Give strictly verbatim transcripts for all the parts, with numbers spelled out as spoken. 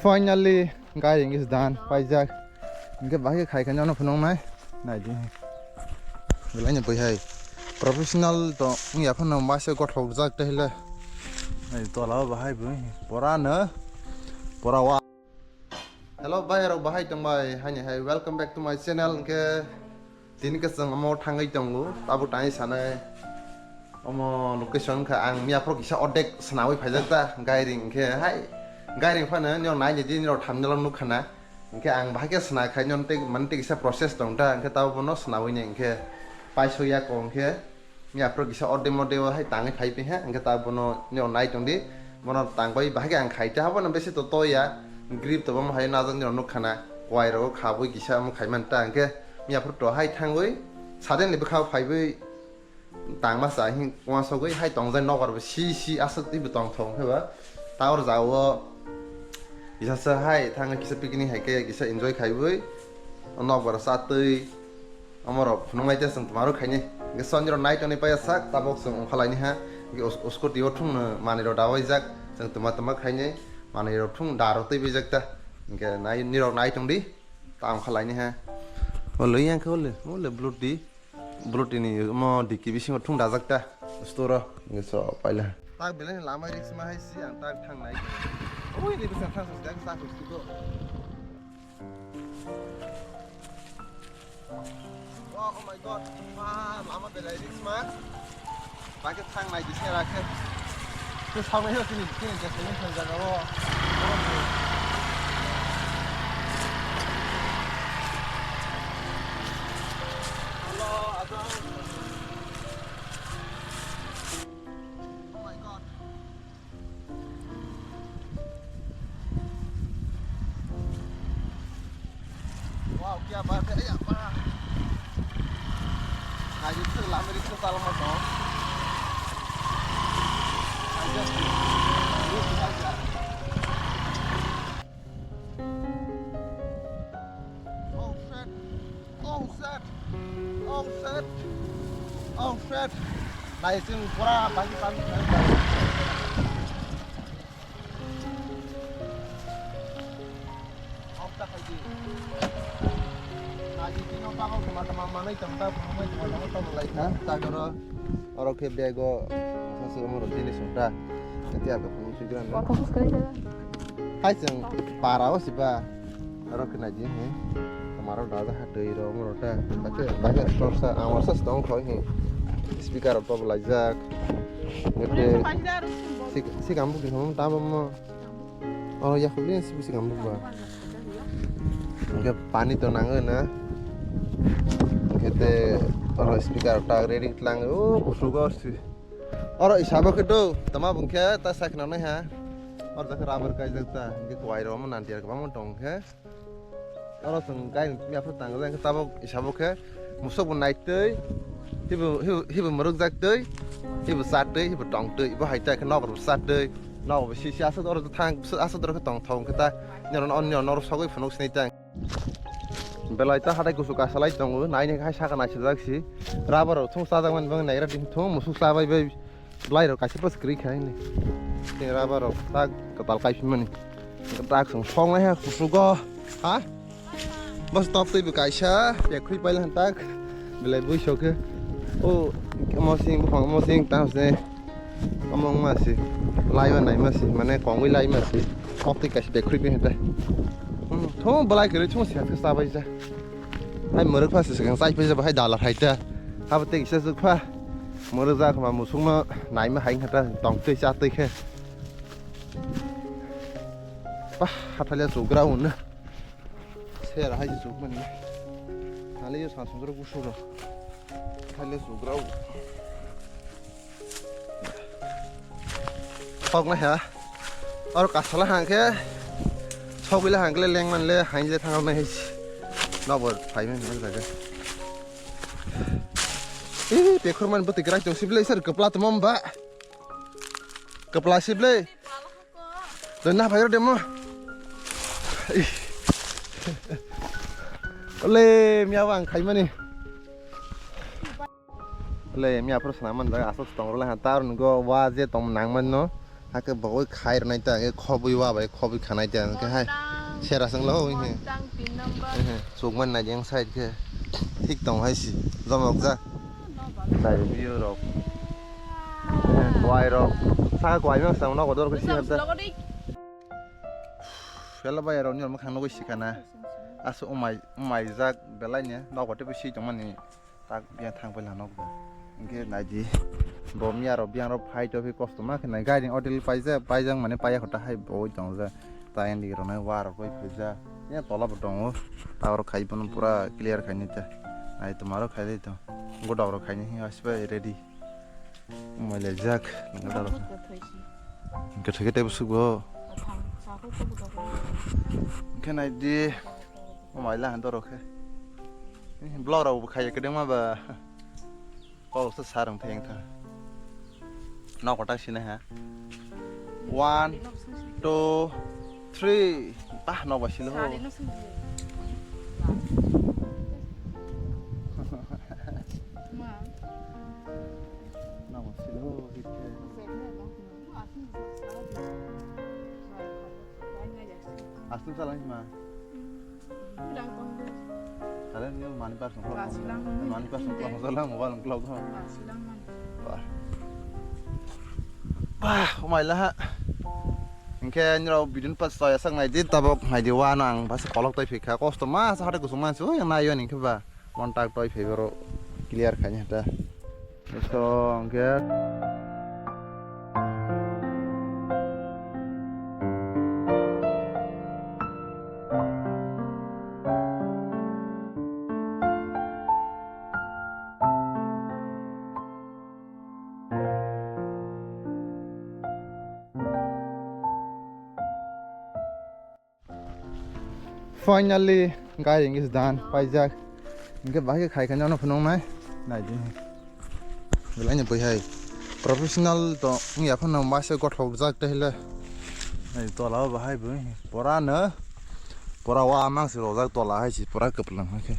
Finally, gairing is done. Paijak. Hingke bahai khai khai nono phunuknai. Naidi. Belai ni bwihai. Professional to wngya phano masa gothok jak tehile. Nai tola o bahai bwi. Pora no. Pora wa. Hello, bhai rok, bahai tongbai. Haini hai, welcome back to my channel. Hingke tini ke chwng omo thangwi tongo. Tabuk tangwi sanai. Omo location kha ang miya phoro kisa ordek sanawi phaijak ta, gairing khe hai. Gairing phano nini rok naini di, nini rok thamni rok nukha na. Hingke ang bahai khe sana khai nini tei, mani tei kisa process tong ta, hingke tabo bono sanawi ni hingke paiso ya kong khe miya phoro kisa ordek mordek o hai tangwi phai phi ha, hingke tabo bono nini rok nai tong di, bono tangbai bahai khe ang khai ta, habo no besi to to ya, grip to bomo hai najak nini rok nukha na, kwai rok khabwi kisa omo khai man ta, hingke miya phoro to hai thangwi suddenly bwkha phaiwi. Tangma cha hing uansugwi hai tongjak nokbar bo si si aswk twibo tongthok khe ba. Ta or jagao kisa se hai thangwi kisa picnic hai khe kisa enjoy khaiwi nokbar chatwi omorok phunuknai tei chwng twmarok khainai. Hingke sonirok nai tongni paiya sak tabok chwng ongkhalaini ha. Hingke us-, scooty o thungno manwirok dawaijak chwng twma twma khainai manwirok thung darok twibaijak ta. Hingke nai nirok nai tongdi ta ongkhalaini ha. Olo yang khe ole ole bluetooth. Bluetooth ni omo diki bisingo thung dajak ta store o, hingke so paila. Tak belai ni lama risk ma hai si ang tak thang nai. Oi ni bwsa thang sus dak sak sus ko. Wow, oh my God. Ma, lama belai risk ma. Bakhe thang nai di sera khe. Khe thang nai khe ni khe ni khe ni thang jaga o. Hello, Adam. Oh my God. Wow, kya baat hai, ya, wah. Nai di, lama risk chalama to. I just, oh, shit. Oh, shit. Oh, shit. Oh, shit. Nai, chwng pura bagi, bagi, bagi. Okta khaidi. Khaidi tino tabok tama tama manai tama ta phunukmai tama tama tama lai kha. Ha? Ta jora oro khe bag o masa se omo rok jinis song ta. Eti abo phunuk sui gran. Hai chwng para o siba. Oro khe naidi he. Tama rok da ha twi rok omo rok ta. Bakhe bakhe store sa amar sa stong khoi he. Speaker rok to laijak. Ete sik sik ambu ki hom ta mo. Oh, ya, kuliah sih bisa ngambuk ba. Hingke pani to nango na. Hingke te oro speaker ta ready tlang. Oh, kusugo si. Oro isabo khe do. Tama bungkhe ta sakna nai ha. Oro ta rubber kaijak ta. Hingke kwai ro mo nanti ar kwbangma tong khe. Oro chwng gairing tini aphuru tangjak, hingke tabok isabo khe musuk bo naitwi, hibo, hibo, hibo mwrwkjak twi, hibo chatwi, hibo tongtwi, bo hai ta khe nokbar bo chatwi, nokbar bo sisi aswk oro thang, aswk oro khe tongthok hwnkhe ta, nini oro, nini oro sogwi phunuk sinai ta. Belai ta hatai kuchuk kasalai tongo, naini hai saka naisajak si, rubber rok thung chajakmani bagwi naigra di thung musuk chabai bai. Belai rok kaisa bwswk kwrwi kha hini. Tei rubber rok tak kwtal kaiphi mani. Tak chwng song nai ha kusugo. Ha? Bos top twi bo kaisa pek khui paila han tak. Belai bui sok khe. O mo sing buphang mo sing ta se. Omo wng ma si. Lai ma nai ma si mane kongwi lai ma si. Top twi kaisa pek khui pi han ta. Hmm, thung belai kwrwi thung se ha khe chabai ja. Hai mwrwk pha se swkang chai phai ja bo hai dala hai ta. Abo tei kisa swk pha. Mwrwk jak ma musuk no naima hai khe ta tong twi cha twi khe. Bah, hathale chugra un. Ser hai chugra mani. Hale yo sa chugra gusu ro. Hathale chugra un. Thok na ha. Oro kasala hang khe. Thok bila hang khe leng man le hain le thang nai hai. Nokbar phai man man jaga. Ih, pekhor man bwtwi kwrak tong sibile sir kwpla tongma ba. Kwpla sibile. Doi na phai demo. Ih. Ole, miya wang khai mani. Ole, miya phuru sana man jaga asok tong role ha tar nugo wa je tong nang man no. Hakhe bogoi khai rwnai ta, hwnkhe khobwi wa bai khobwi khanai ta, hwnkhe hai sera swng lo, hwnkhe. Chukmani nai yang side khe thik tong hai si, jomok ja. Nai view rok. Kwai rok. Saka kwai mak sang nogo dor khe si hamta. Phela bai rok ni mwkhang nugwi sikana. Asu umai, umai jak belai ni nogo tei si tongmani. Tak biya thang pai lano ba. Hwnkhe naidi. Bo miya rok biyang rok phai to phi kosto ma khe nai gari order paija, paijak mane paiya kho ta hai bo tong ja. Ta endi rok nai wa rok bai phaija. Ya tola bo tongo. Ta rok khai bono pura clear khai ni ta. Nai to maro khai dai to. Godok rok khai ni asba ready. Mole jak. Godok rok. Hwnkhe thai khe tei bwswk bo. Hwnkhe naidi. Umai la han dorok khe. Vlog rok bo khai kwdengma ba. Kok sa sarang thayang tha. Nok kotak sini ha. One, two, three. Pah, nok ba silo. Nok ba silo. Asli salah ma. Kalian ni mani pas nongkrong. Mani pas nongkrong. Salah mobile nongkrong. Wah. Wah, umai laha. Hwnkhe nirok video ni pas soya sak nai di tabok nai di wa nang pas kolok tai phikha kosto ma sa hate kusung man su yang nayo ning khe ba. Mon tak toi phai boro clear khai ni hata. So, hwnkhe. Finally, gari is done, paijak. Hwnkhe bahai khe khai khe nono phunuknai. Naidi. Belai ni bwihai. Professional to wngya phano masa gothok jak tei le. Nai tola o bahai bo. Pora no. Pora wa mang se rojak tola hai si pora kwplwng hai khe.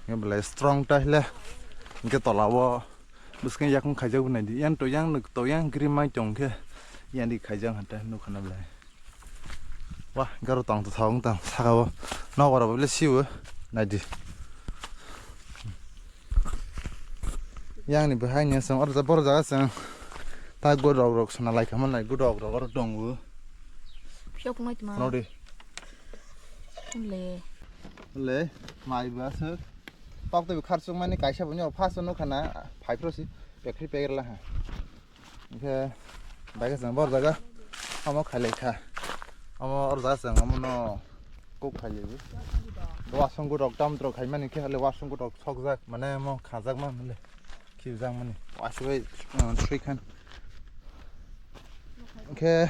Hwnkhe belai strong tei le. Hwnkhe tola o. Bwskang yakung khaijak bo naidi. Yang to yang nuk to yang grim mai tong khe. Yang di khaijak hante nuk khana belai. Wah, garo tong to thong tang saka o. Nok aro bole siwo. Naidi. Yang ni bahai ni song oro bor jaga song. Ta go rok rok sona lai khaman nai go rok rok oro tong wo. Phiok ngai tma. Nodi. Le. Le. Mai ba suk. Tok twi kharchuk mani kaisa bo nw first nw khana phai phro si pekri pekri la ha. Hwnkhe bai khe chwng bor jaga omo khailai kha. Omo or jaga chwng omo no kok khailai bo. Wasung gutok tam trok khaimani khe hale wasung gutok sokjak mane omo khajak ma hale khibjak mani. Wasugwi, uh, three khan. Hwnkhe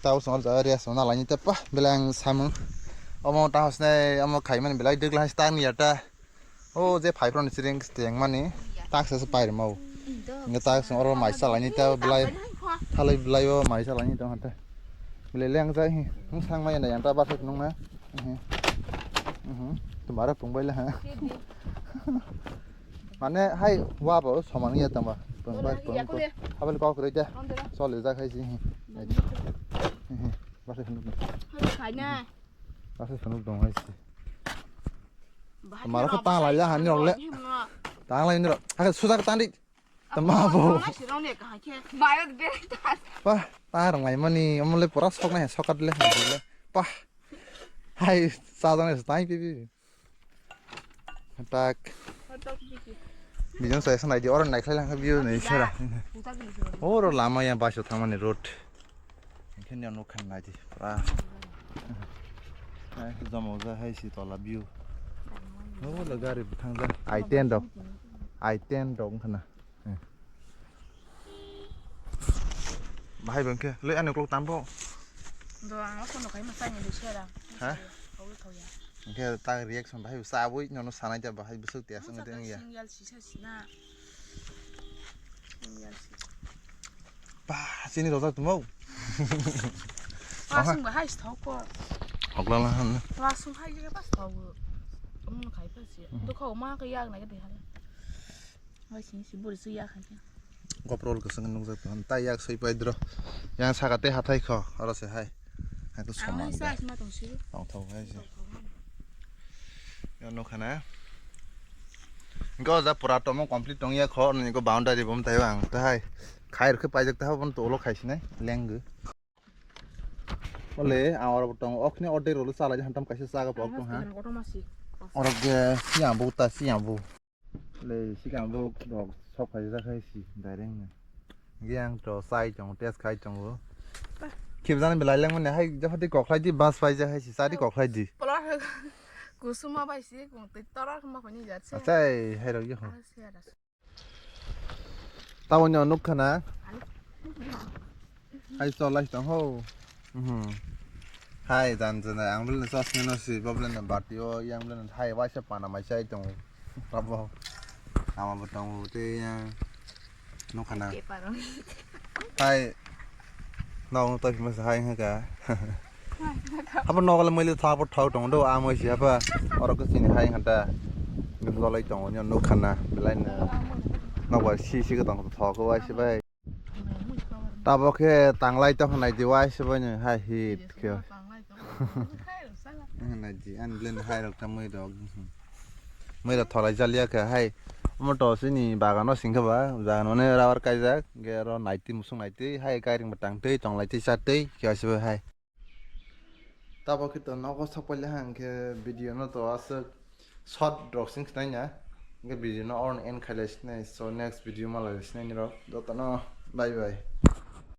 tao chwng or jaga rest rwna laini tei pa belai ang samung. Omo tang hosnai omo khaimani belai dwgla hai stang ya ta. O je phai phano siring tengmani tak se pai rwmao. Hwnkhe tak se oro mai chalaini ta belai thalai belai o mai chalaini tong hante. Belai leng jai hi. Hung sang mai na yang ta ba phai phunung na. Mhm. Mhm. Tumara pung bai le ha. Mane hai wa ba o soman ya tang ba. Pung bai pung. Habal kok roi ja. Choli ja khai si hi. Hi hi. Ba phai phunung. Hai na. Ba phai phunung dong hai si. Maro khe tang lai ya hani rok le. Tang lai ni rok. Hakhe sujak tang di. Tama bo. Pa, ta rang lai mani, omo le pura sok nai, sok at le, le. Pa. Hai, sa jang le, tai pi pi. Tak. Bijong sai sanai di, oro nai khlai lang view ni sera. Oro lama ya bus o thangmani road. Hwnkhe nini nukha naidi pura. Hai, joma ujak hai si tola view. O le gari bo thangjak. I ten rok. I ten rok wngkha na. Bahai bo hwnkhe, loi ani ukulok tambo. Do ang phone khai ma sai ni sera. Ha? Hau thau ya. Hwnkhe ta reaction bahai bo chabwi nono sanai da bahai bwswk tiya sung de ya. Single sisa sina. Single sisa. Ba, chini rojak tongmo. Wasung bahai sthok ko. Hokla la han. Wasung hai je pas thok. Omo khai pa si. Dokha ma ka yak na ke de hala. Hai sini si buri su yak khai. GoPro roll kwchwng nukjak tongo. Tai yak soi pai dro. Yang saka tei hathai kho, oro se hai. Hai khe soman da. Tongthok hai se. Yo nukha na. Go ja pura tomo complete tong ya kho, ni go boundary bom tai ang ta hai. Khai rwkhe paijak ta ha bon to ulo khai sinai lenggo. Ole ang oro tong okni ordek rolo chalai hantam kaisa chaga pok tong ha. Oro ge siya bu ta siya bu. Le sikang bo rok sok khai jak hai si direct no. Ge ang to sai tong test khai tongo. Khibjani belai lengmani hai japhati koklai di bus pai jak hai si sadi koklai di. Polar kusuma bai si kung twi torar ma phani jat se. Achai hai rok yo. Taboni o nukha na. Hai cholai tong ho. Mhm. Hai jan jana ang bwlwino chosma no si bo bwlwino bati o yang bwlwino hai waisa pana mai chai tongo. Abo ama bo tongo tei yang nukha na. Hai. Nokno twi phima se hai wngkha. Abo nogo le muilu thok bo thok tongo do, a moi si hapa. Oro khe chini hai wngkha ta. Lolai tongo nw nukha na belai no. Nokbar si si khe tong thok o waisa bai. Tabok khe tanglai tong nai di waisa bai no hai hit khe. Nai di an blen hai rok ta mui rok. Mui rok tholai jaliya khe hai. Omo to chini bagano singkhe ba jagan mane rubber kaijak. Ge oro naitwi musuk naitwi hai kairing bwtang twi tonglai twi chatwi khe bai hai. Tabok khe to nogo sok pailai hang khe video no to aswk short rok sing khnai na. Hingke video no oro end khailai sinai. So next video malai sinai ni rok jotono bye bye.